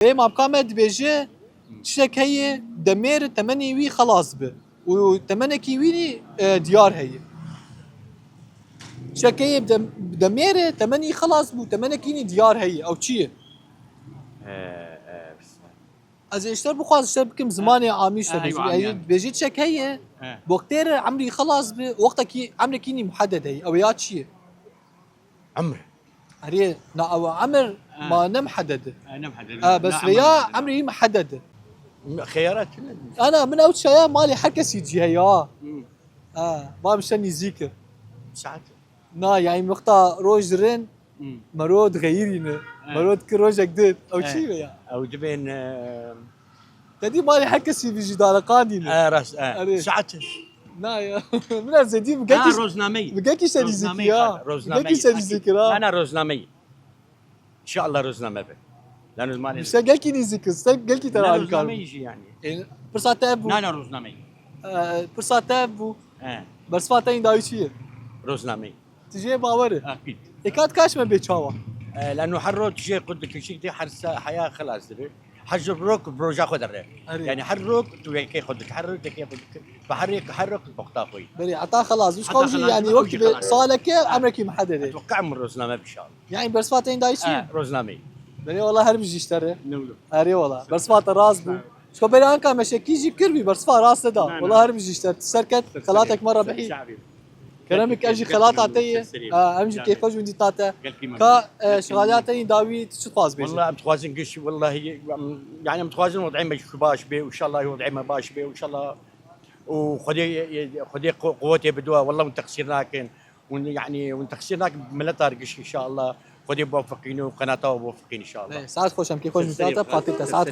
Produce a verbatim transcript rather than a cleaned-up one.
Ê mamka me dibêje, tiştek heye, demêr temenê wî xelas bi û temenekî wî nî, e, diyar heye. Tiştek heye, dem-, demêr e, temenî xelas bû, temenekî nî diyar heye. Ew çi ye? Ee, e, bismillah. Ez ê ji te bixwaz, ji te bikim zimanê amî, ji te Ha, bêjim. eywa, Ez amîyan. Dibêjî tiştek heye, He. wextê re emrî xelas bi, wextekî emrekî nî muheded heye. Ew ya çi ye? Emr. Erê, na ew emir Ha. ma ne muheded e. Ha, ne muheded. Ha, bes veya emrî muheded e. Xeyarat ne? Ana, min ew çaya malê her kesî cî heye ha. Hmm. Ha, ma bi şe nîzîk e. Saet. Na, yani wexta roj dirin, Hmm. mero dixeyirîne. Ha. Mero dikir rojek din. Ew Ha. çi ye ya? Ew dibên e, Te dî malê her kesî vî jî dariqandîne. e, rast, e, Erê. Saet. Na ya. Min ez zedî bi Ha, gekî roznameyî. bi gekî şe Roznameyî nîzîkî ha. xwe, Bi roznameyî. Gekî şe nîzîkî ha. Na, na, roznameyî. İnşallah rozname be. Lan rozname. Bi şe gekî nîzîkî, se gekî te Na, alîkar. Roznameyî jî yani. E, pirsa te bû. Na, na, roznameyî. E, pirsa te bû. He, Bersiva te yî dawî çi ye? roznameyî. Tu jê bawer e. Akîd. Ê ka dikaş me bê çawa? E, lano her rok tu jê qut dikişik de her sa haya xelas dibe. Her rok roja xwe dere. Erê. Yani her rok tu yekê xwe dik, her rok yekê xwe dik. Ve her rok, her rok bokta xwe. Berê, heta xelas. Wî Heta jî xelas, yani ew wek jî bi xelas. saleke Ha. emrekî muheded e. Etwekka min rozname bi inşallah. Yani bersiva te yî dawî çi ye? Ha, roznameyî. Berê wala her bijî ji te re. Ne wilo. Erê wala. Bersiva te rast bû. Ji xwe berê anka me şekî jî kir bî, bersiva rast te da. Na, na. Wala her bijî ji te. Serket, Ser- xelateke me ser- rebihî. şabi. Keremik, ev jî xelata te ye. Ser- Ha, em jî Ya. kêfxweş wî dîta te. Gelkî me. Ka, e, Gelkî şixaliya me. Te yî dawî tu çi dixwaz bêjî? Wallah em dixwazin giş, wallahi, em, yani em dixwazin wed'ê me jî baş bê, û inşallah wed'ê me baş bê, û inşallah, û Xwedê, Xwedê qu-, quwetê bidiwa, wallah hûn teqsîr nakin. Hûn, yani, hûn teqsîr nakin, mileta giş inşallah. Xwedê biwefeqîne û qenata we biwefeqîne inşallah. Ê, saet xweş, em kêfxweş wî dîta te, Fatih te, saet xweş.